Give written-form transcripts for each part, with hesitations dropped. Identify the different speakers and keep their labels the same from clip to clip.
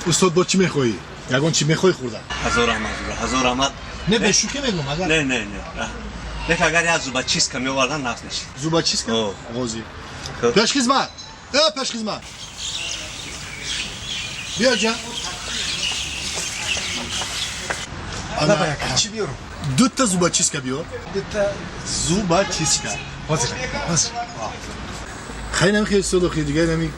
Speaker 1: Устод, бо чӣ мехоҳӣ? Ягон чӣ мехоҳӣ хӯрда?
Speaker 2: Ҳазор раҳмат, ҳазор раҳмат.
Speaker 1: Не, бешӯхӣ мегӯм, агар
Speaker 2: Не, не, не. Лек агар як зубочистка меовардан, нағз мешид.
Speaker 1: Зубочистка?
Speaker 2: О.
Speaker 1: Ғозӣ.
Speaker 2: Хуб.
Speaker 1: Пешхизмат, э, пешхизмат, биё ҷа.
Speaker 3: Лабай, ака, чӣ биёрам?
Speaker 1: Дута зубочистка биёр.
Speaker 3: Дута?
Speaker 1: Зубочистка.
Speaker 3: Ҳозир, ҳозир.
Speaker 1: Хай, намихе, устод, охи дигар нами.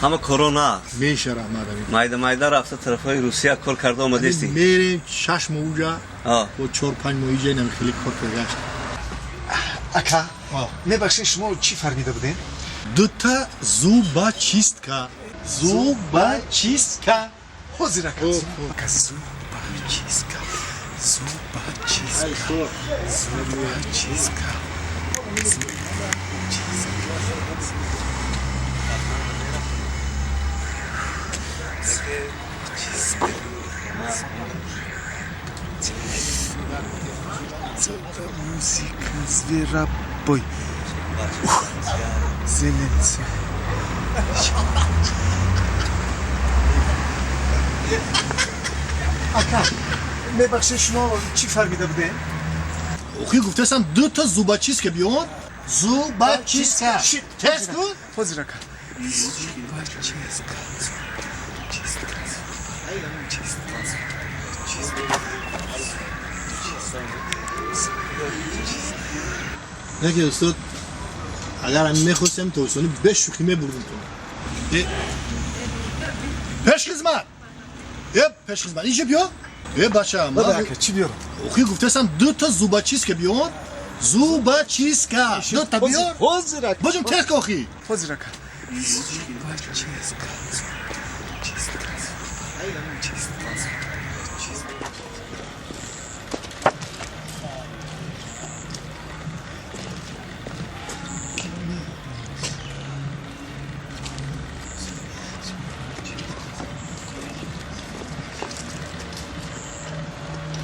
Speaker 2: Ҳама корона.
Speaker 1: Меша, раҳмат, ами.
Speaker 2: Майда майда рафта тарафҳои Русия кор карда омадестӣ.
Speaker 1: Мерем 6 моҳ уҷа.
Speaker 2: А.
Speaker 1: Бо 4-5 моҳ иҷа нами хеле кор каргашт.
Speaker 3: Ака, мебахшед, шумо чӣ фармида будем?
Speaker 1: Дута зубочистка, зубочистка.
Speaker 3: Ҳозир, ака.
Speaker 1: О,
Speaker 3: Ака, зубочистка, зубочистка, зубочистка, зубочистка. Зубочистка. Музыка, зверобой. Ух, зеленцы. Ака, мебахшед, шумо чӣ фармида будем?
Speaker 1: Охи, гуфтасам, дута зубочистка биёр, зубочистка. Тез кун.
Speaker 3: Ҳозир, ака. Зубочистка, зубочистка, зубочистка, зубочистка.
Speaker 1: Неки, устод, агар ами мехостем, тобистони бешӯхӣ мебурдум ту. Э, пешхизмат, э, пешхизмат, инҷа биё, э, бача.
Speaker 3: Лабай, ака, чӣ биёрам?
Speaker 1: Охи, гуфтасам, дута зубочистка биёр, зубочистка, дута биёр.
Speaker 3: Ҳозир, ака.
Speaker 1: Боҷум, тез ка, охи.
Speaker 3: Ҳозир, ака. Зубочистка, зубочистка, зубочистка, зубочистка.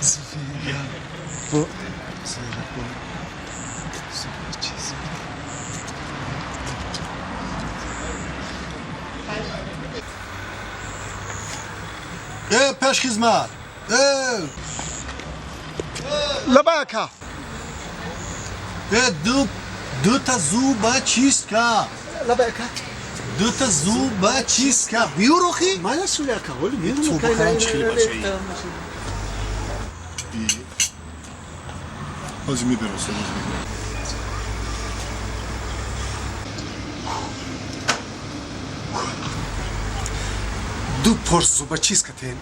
Speaker 3: Зверобой, зверобой, зубочистка.
Speaker 1: Э, пешхизмат, э!
Speaker 3: Лабай, ака.
Speaker 1: Э, дута зубочистка.
Speaker 3: Лабай, ака.
Speaker 1: Дута зубочистка биёр, охи.
Speaker 3: Мана сули, ака, ҳоли меёрам.
Speaker 1: То бухарам, чӣ хеле бачаи. Ҳозир меберам, устод, ҳозир меберам.
Speaker 3: Ду пор зубочистка тен.